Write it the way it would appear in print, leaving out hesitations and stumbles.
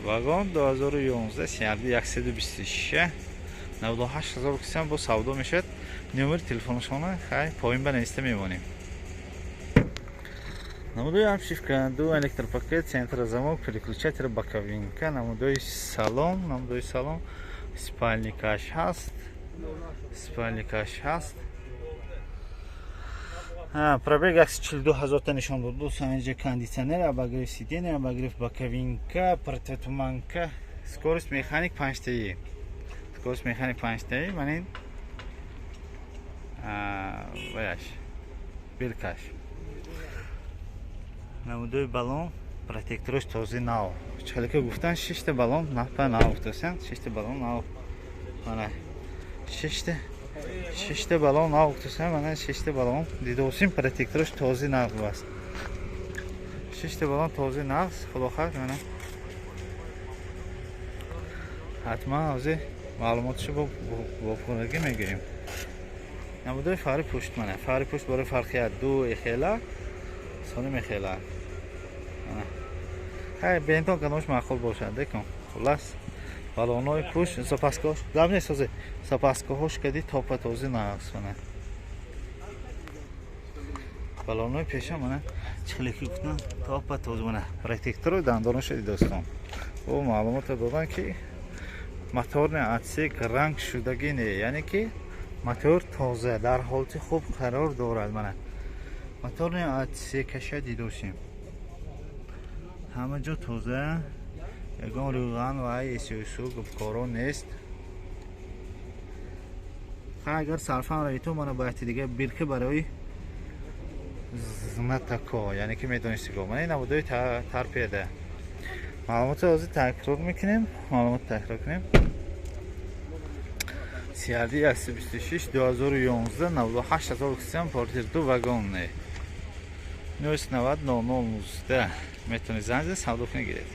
Вагон, 2011, CRD 126, 98 ҳазор кисам бо савдо мешавад. Номери телефонашона хай поин ба нависта мемонем. Намудои обшивка, ду электропакет, центрозамок, переключатель, боковинка, намудои салон, намудои салон, спальникаш ҳаст, спальникаш ҳаст. Пробег 142 ҳазорта нишон дод. Дӯстон, инҷа кондитсионер, обогрев сиденья, обогрев боковинка, противотуманка, скорость механик панҷтаи, скорость механик панҷтаи. Манин ваяш биркаш, намудои баллон, протекторош тозаи нав. Чалика гуфтан, шишта баллон напа нав гуфтасан, шишта баллон нав. Мана шишта баллон нав гуфтасан, мана шишта баллон дидосим, протекторош тозаи нав аст, шишта баллон тозаи нав. Худохар, мана ҳатман ҳозир маълумотшо бо пуррагӣ мегирем. Намудои фари пушт, мана фари пушт барои фарқият ду эхела сони мехела. Хай, бентон кадомаш маъқул бошад декун. Хуллас, баллонҳои пушт, запаскаҳош гап нест, ҳозир запаскаҳош кади топа този нағз. Мана баллонҳои пеша, мана чихеле ки гуфтам, топа този. Мана протектору дандонаша дидостон. О, маълумота додан, ки моторный отсек ранг шудагӣ не, яъне ки мотор тоза, дар ҳолати хуб қарор дорад. Мана моторный отсекаша дидосем, ҳама ҷо тоза, ягон рӯған ва эсюсу губкоро нест. Агар сарфам равиту, мана бояди дига бирка барои знатоко, яъне ки медонистиго. Мана ин намудои торпеда. Маълумотро ҳозир такрор мекунем, маълумот такрор кунем: CRD 126, 2011, 98 ҳазор кисам, портер ду, вагонне, 990 00 19. Метавонед занг зад, савдо кунед, гиред.